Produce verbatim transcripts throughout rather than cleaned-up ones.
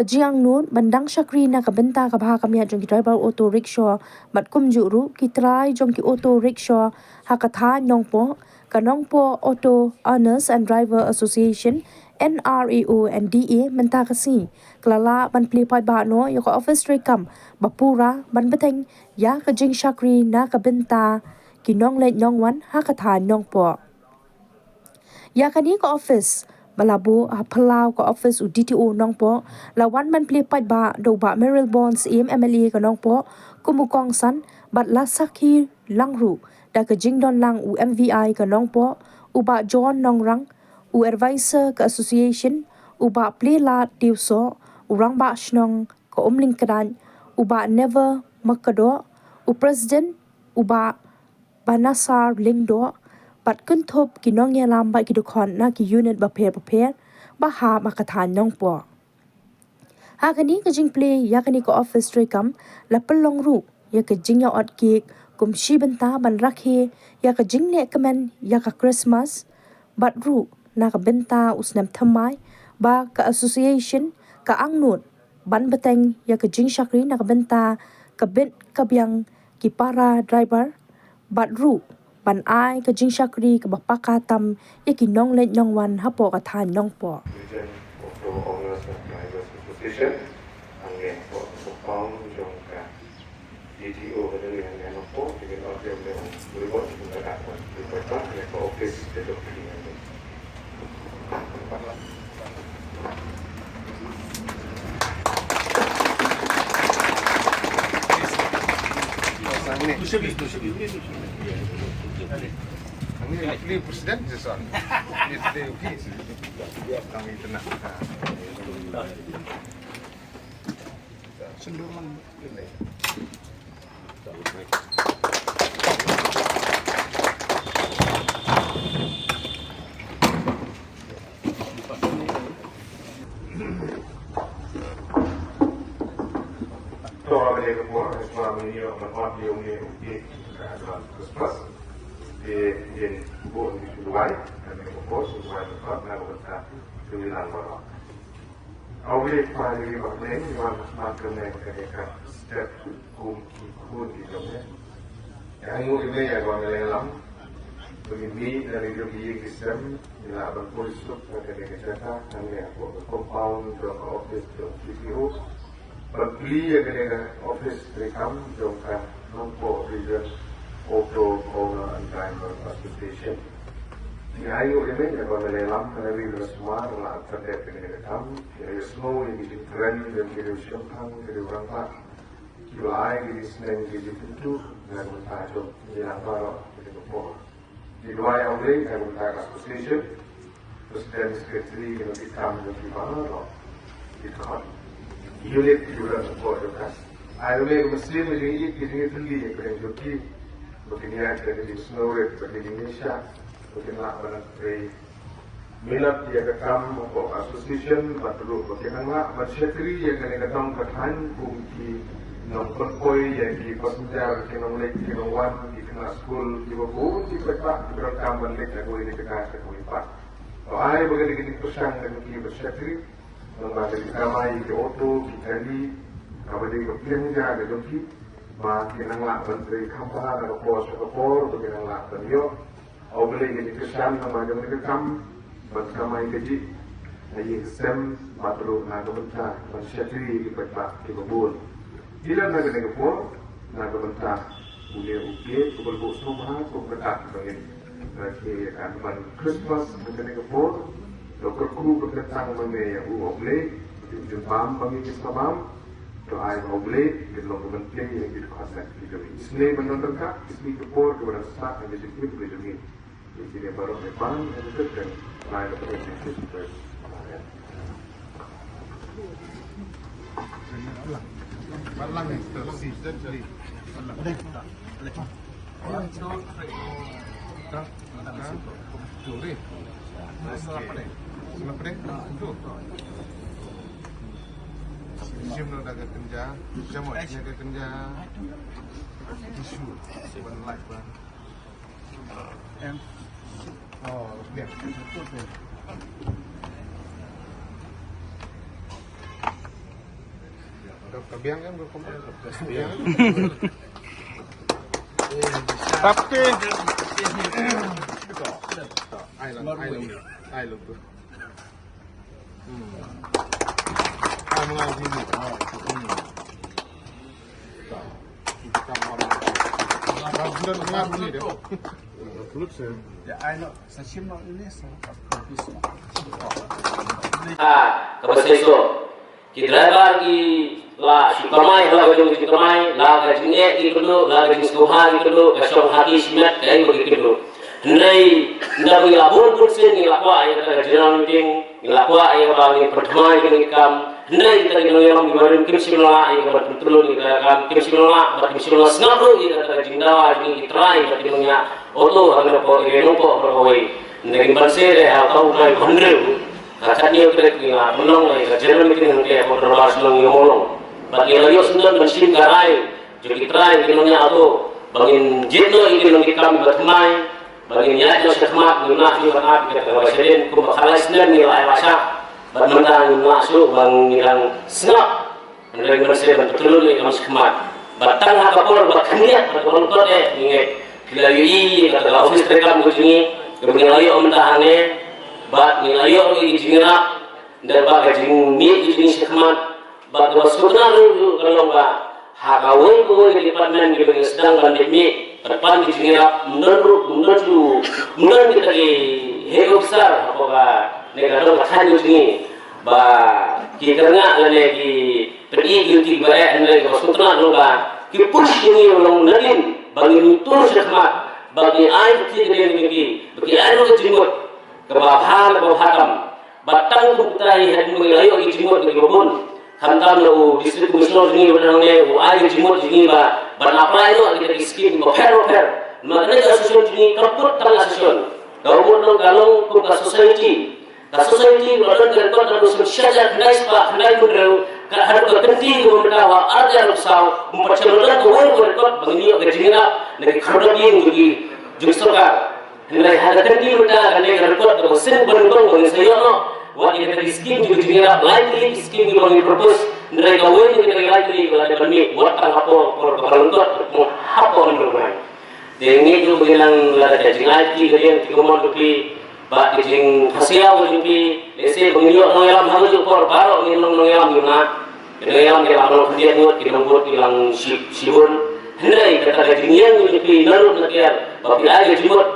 Ka jingangnud ban dang shakri na ka bynta ka bha ka miat jong ki driver auto rickshaw bad kumjuh ruh ki trai jong ki auto rickshaw ha ka thaiñ Nongpoh, ka Nongpoh Auto Owners and Driver Association, N R A O and D A, mynta ka sngi ka la lah ban plie paidbah noh ïa ka office treikam ba pura ban bteng ïa ka jingshakri na ka bynta ki nongleit nongwan ha ka thaiñ Nongpoh. Ïa kane ka office ba la buh ha phyllaw ka office u D T O Nongpoh, la wan ban plie paidbah da u Bah Mayralborn Syiem, M L A ka Nongpoh, kum u kongsan, bad la sakhi lang ruh da ka jingdon lang u M V I ka Nongpoh, u Bah John Nongrang, u advisor ka association, u Bah Plielad Tiewsoh, u Rangbah Shnong ka Umlyngkdait, u Bah Never Myrkadon, u president, u Bah Banasar Lyngdoh, bad kynthup ki nongïalam bad ki dkhot na ki unit bapher bapher ba hap ha ka thaiñ Nongpoh. Ha kane ka jingplie ïa kane ka office treikam, la pynlong ruh ïa ka jingïaot cake kum shi bynta ban rakhe ïa ka jingleh kmen ïa ka Christmas, bad ruh na ka bynta u snem thymmai ba ka association ka angnud ban bteng ïa ka jingshakri na ka bynta ka bit ka biang ki para driver, bad ruh ban ai ka jingshakri kaba paka tam ïa ki nongleit nongwan hapoh ka thaiñ Nongpoh. President of the Owners and Drivers Association, hangne hapoh ka compound jong ka D T O ka Delhi hangne Nongpoh, jingin ot jong le ong Buribot, jingin ot jong le ong Buribot, hangne ka office ka jong ka D T O. Awit pa ri ba leng wan ma kane ka dei ka step kum ki khun ki jong me. Ïa nguh ïa me ïa ba me leng lam. Ba ngi mih na ri jong ki ïing ki sem, ngi lah ban poi suk na kane ka jaka hangne hapoh ka compound jong ka office jong D T O. Ban plie ïa kane ka office treikam jong ka Nongpoh Region Auto Owner and Driver Association. Ngi ai nguh ïa me ïa ba me leh lam ha ri bad ha sumar, la pyndep ïa kane ka kam, ïa ka sngew, ïa ki jingkren jong ki riew shemphang, ki riew rangbah, kiba ai ki jingsneng, ki jingkyntu na ka bynta jong ngi lang baroh ha kane ka por. Ngi duwai ïa U Blei na ka bynta ka association, president, secretary, ki nongtrei kam jong ki baroh, ki dkhot, ki unit kiba don hapoh jong ka. Ai U Blei ka mynsiem ka jingïeit, ka jingïeit ïa ka pdeng jong ki, ba kin ïaid da ka jingsngewrit bad ka jingngeit, ba kin lah ban trei minot ïa ka kam hapoh association, bad ruh ba kin nang lah ban shakri ïa kane ka dong ka thaiñ kum ki nongpynpoi ïa ki passenger, ki nongleit ki nongwan, ki khynnah skul, kiba bun ki paidbah kiba donkam ban leit na kawei na ka jaka sha kawei pat. To ai ba ka dei ka jingpyrshang ka jong ki ban shakri, nangba ka dei ka kamai ïa ki auto, ki kali, kaba dei ka pliang ja ka jong ki, ba kin nang lah ban trei kham bha na ka por sha ka por, ba kin nang lah ban ïoh A U Blei ka jingkyrshan na ka bynta jong kane ka kam, ban kamai kajih ha ïing ha sem, bad ruh na ka bynta ban shakri ïa ki paidbah kiba bun. Te lem na kane ka por, na ka bynta une u cake uba la buh sngewbha kum kata ba ngin rakhe ïa ka ban Christmas ha kane ka por. To kyrkhu bad kyntang ma me ïa u, A U Blei, ïa u jingbam ba ngi ki sngewbam. To ai ba U Blei kin long ka ban pynlong ïa ki dkhot na ki jong ngi. Isynei ban don ryngkat, isynei ka por kaba dang sah ha ka jingim ka jong ngi. Ïa kine baroh ngi pan ha ka kyrteng U Blei, U Blei Jisu Khrist. Amen. One, two, three. Jim no da ka kynja, jamot ne ka kynja. Tissue. One like one. Em. Oh, okay. Ka biang kan, ka biang. Tapi ai lang, ai lang, ai lang tu. Hmm. Ai mengaji ni. Ah, hmm. Tak. Kita mau. Bulan mengaji dia. Ya, ai nak sashim nak ini, sa-, Ah, kaba seisoh. Ki driver ki la shu kamai, la ka jong ki kamai, la ka jingeh ki kynduh, la ka jingsngewbha ki kynduh, ka shong ha ki shimet kaei ba ki kynduh. Hynrei ynda ba ngi la bun bun sien ngi la kwah ïa kata ka general meeting, ngi la kwah ïa kaba ngin pynthymmai ïa kane ka kam. Hynrei kita ki nongïalam kiba rim kim shym la lah ïa kaba pyntylun ïa kata ka kam, kim shym la lah bad kim shym la sngap ruh ïa kata ka jingdawa jong ngi ki trai bad ki nongñiah auto ha kane ka por ïa nongpoh baroh kawei. Hynrei ngin banse re ha uta u trai ba hynriew. Ka katñiew tarik ngi la pynlong ïa ka general meeting hangtei hapoh Dorbar Shillong ïa u Mawlong. Bad ngi la ïoh syndon ban shim ka rai jong ki trai ki nongñiah auto ba ngin jied noh ïa ki nongkitkam kiba thymmai, ba ngin ïaid noh shakhmat, ngim lah shuh ban ap ïa kata kaba shadien kumba khatlai snem ngi la ai la shah. Bad mynta ngim lah shuh ba ngi dang sngap. Hynrei ngin sa ban pyntylun ïa ka kam shakhmat. Bad tang ha ka por ba khyndiat bad kaba lyngkot eh ngi ngeit. Phi la ïohi ïa kata ka office treikam ka jong ngi kaba ngi la ïoh mynta hangne. Bad ngi la ïoh ruh ïa ka jingïarap. Ynda ba ka jingmih ka jingmih shakhmat ba kaba sngewtynnat ruh ka long ba ha kawei kawei ka department kiba ngi sdang ban leit mih, ban pan ka jingïarap, ym don ruh, ym don shuh, ym don kita ki heh officer hapoh kane ka dong ka thaiñ ka jong ngi ba ki kyrngah lane ki pyni ki lynti kiba eh. Hynrei kaba sngewtynnat long ba ki push ïa ngi long nadien ba ngin tur shakhmat, ba ki ai ka jingkyrkhu ïa ngi, ba ki ai ruh ka jingmut kaba bha, kaba bha tam. Bad tang kum u trai hadien ba ngi la ïoh ki jingmut na kiba bun, khamtam na u District Commissioner jong ngi uba dang hangne, u ai ka jingmut jong ngi ba ban apply noh ïa kita ki skim kiba pher bapher. Namar kane ka association jong ngi kam kut tang association, ka mut long ka long kum ka society. Ka society ba la don ka record naduh snem shi hajar khyndai spah khyndai phew hynriew, ka haduh ka kynti kaba mynta ha ar hajar arphew saw, ym pat shym la don kawei ka record ba ngin ïoh ka jingïarap na ki khyrdop ïing jong ki, jong sorkar. Hynrei ha ka kynti mynta kane ka record kaba shisien ba nyngkong ba ngin sa ïoh noh wat ïa kata ki skim kiba jingïarap, lai tylli ki skim kiba ngi propose. Hynrei kawei na kita ki lai tylli ka la dep ban mih wat tang hapoh por kaba lyngkot, hapoh hynriew bnai. Te ngi ju ba ngi nang lada ka jingai ki ka liang ki ka mon ka phi bad ka jingpasiaw ka jong phi. Lehse ba ngin ïoh nongïalam ha ka juh por baroh ngin long nongïalam, ngim lah. Ki nongïalam ki la long khyndiat ngut, ki nongbud ki long shi-, shibun. Hynrei kata ka jingïeng ka jong phi naduh na kiar ba phi ai ka jingmut,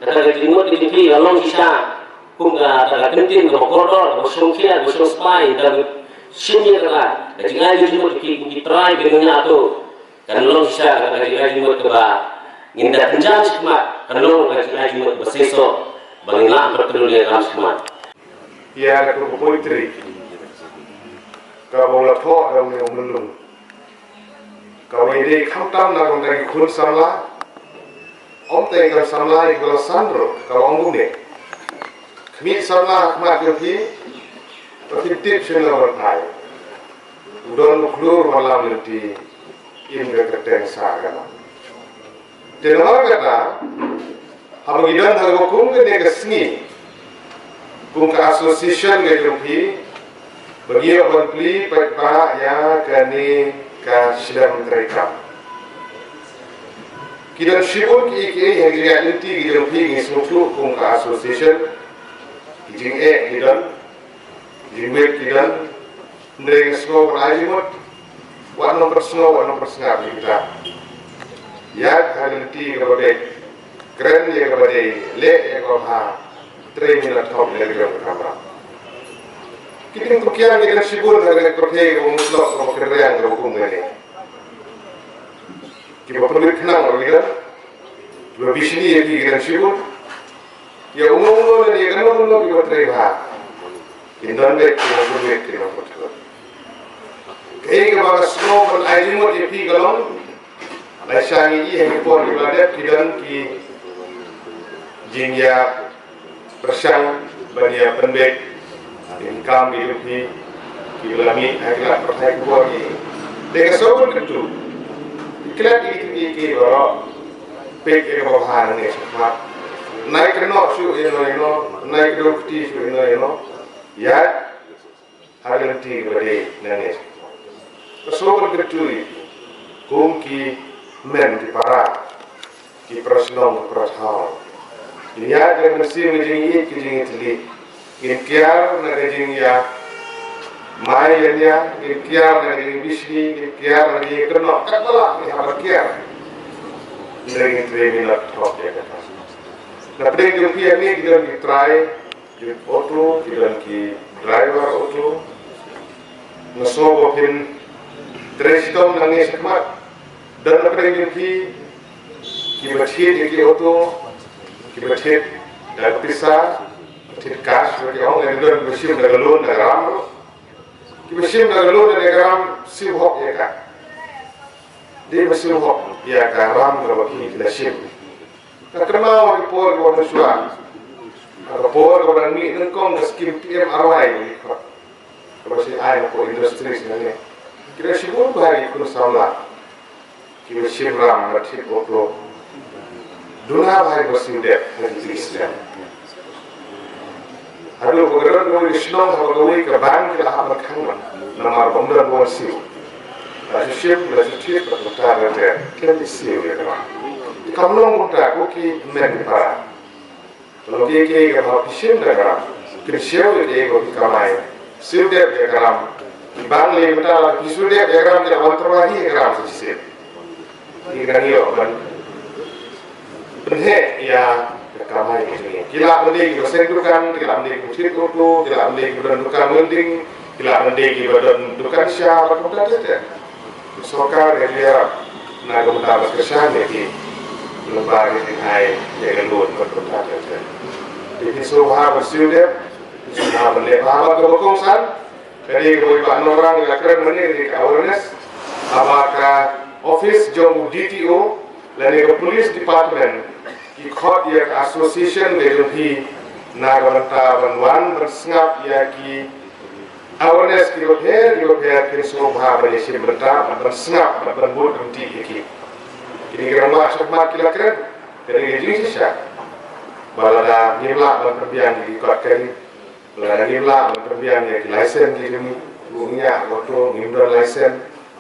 kata ka jingmut ka jong phi la long shisha kum kata ka kyntien kaba kordor, kaba shongkhia, kaba shongspah. Ynda ngi shim ïa kata ka jingai ka jingmut ka jong phi kum ki trai ki nongñiah auto. Kan long shisha kata ka jingai jingmut kaba ngin da pynjam shakhmat, kan long ka jingai jingmut kaba seisoh ba ngin lah ban pyntylun ïa ka kam shakhmat. Ïa kata ka poetry kaba u la thoh da une u myllung, kaba ïadei khamtam na ka bynta ki khun samla. Ym tang ïa ki samla, ïa kiba la san ruh, kaba ong kumne: Khmih samla ha khmat jong phi, ba phin tip shano ban phai. U don u khlur ban lam lynti, im ka kyrteng sah ka nam. Te namar kata, haba ngi don ha kaba kum kane ka sngi, kum ka association ka jong phi, ba ngi ïoh ban plie paidbah ïa kane ka shlem treikam. Ki don shibun kiei kiei ha ki jingïaid lynti ki jong phi, ngi sngewthuh kum ka association. Ki jingeh ki don, ki jingwit ki don, hynrei ngi sngew ban ai jingmut. Wat nang pynsngew, wat nang pynsngap ïa kita. Ïaid ha ka lynti kaba beit, kren ïa kaba dei, leh ïa kaba bha, trei mynta thok ïa la ki jong ka kamram. Ki ting ki kiang ki don shibun ha kane ka pyrthei kaba mutlop, kaba kynriang, kaba kum kane. Kiba pynlut khnang ruh ki don, kiba bishni ïa ki ki don shibun. Ïa uno uno lane ïa kano kano kiba trei bha, kin don beit, ki nongpynlut, ki nongpynlut. Kaei kaba nga sngew ban ai jingmut ïa phi ka long, lashai ngi ïa ki por kiba la dep ki don ki jingïapyrshang ban ïa pynbeit ïa ki kam ki jong phi kiba la mih ha ki lad pyrthei khubor ngi. Te ka sawdong kyntu, klet ïa ki, ïa ki baroh. Peit ïa kaba bha nangne shakhmat. Nai kynnoh shuh ïano ïano, nai kdew kti shuh ïano ïano. Ïaid ha ka lynti kaba dei nangne shakhmat. Ka sngewbha ka tui kum ki hynmen ki para, ki para shnong ki para thaw. Ngin ïaid ka mynsiem ka jingïeit ka jingïatylli. Ngin kiar na ka jingïamai ïania, ngin kiar na ka jingbishni, ngin kiar na ka jingkynnoh. Katba lah ngi hap ban kiar. Hynrei ngin trei minot thok ïa kata. Na pdeng jong phi hangne ki don ki trai jong auto, ki don ki driver auto. Nga sngew ba phin trei shitom nangne shakhmat. Don na pdeng jong phi kiba thied ïa ki auto, kiba thied da ka pisa, kiba thied cash, kiba ki ong, lane don kiba shim da ka loan da ka ram ruh. Kiba shim da ka loan da ka ram, siew hok ïa ka. Dei ba siew hok ïa ka ram kaba phi la shim. Nga kynmaw ha ki por kiba mynshuwa, ha ka por kaba dang mih nyngkong ka skim P M R Y, kaba shah ai hapoh industries nangne. Ki dang shim bun bha ki khun samla kiba shim ram bad thied auto. Duna bha kiba siew dep ha ki stem. Haduh ba ka don kawei ka shnong haba kawei ka bank ki la hap ban khang ban, namar ba ym don ba wan siew. La shu shim, la shu thied, la kumta ter ter. Khlem siew ïa ka ram. Kam long kumta, ko ki hynmen ki para. Ka long kiei kiei kaba phi shim da ka ram, phin siew ïa kiei kiba phi kamai. Siew dep ïa ka ram. Ki bank lei mynta la phi siew dep ïa ka ram, ki la wan tyrwa hi ïa ka ram sa shisien. Ki dang ïoh ban pynheh ïa ka kamai ka jong ngi. Ki lah ban dei kiba seng dukan, ki lah ban dei kiba thied auto, ki lah ban dei kiba don dukan welding, ki lah ban dei kiba don dukan sha bad kumta ter ter. Sorkar ka ïarap na ka bynta ban kyrshan ïa ki lyngba ka jingai ïa ka loan bad kumta ter ter. Te phin sngewbha ban siew dep, phin sngewbha ban leh bha bad kaba kongsan. Ka dei kaba i Bah Nongrang i la kren mynne, ka dei ka awareness. Haba ka office jong u D T O lane ka police department ki khot ïa ka association ka jong phi na ka bynta ban wan ban sngap ïa ki awareness kiba pher kiba pher, phin sngewbha ban ïashim bynta, ban sngap, ban bud ryntih ïa ki. Kine ki rangbah shakhmat ki la kren, ka dei ka jingshisha ba lada ngim lah ban pynbiang ïa ki kot kali, lada ngim lah ban pynbiang ïa ki license ki jong ngi, u ngi ïa auto ngim don license.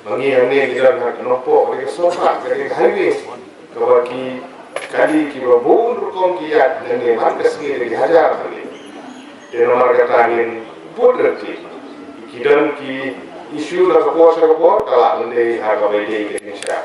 Ma ngi hangne ngi don ha ka Nongpoh, ka dei ka shnong pat, ka dei ka highway kaba ki kali kiba bun rukom ki ïaid nangne man ka sngi da ki hajar tylli. Te namar kata ngin bud ryntih. Ki don ki issue na ka por sha ka por, ka lah ban dei ha kaba ïadei ka jingshisha.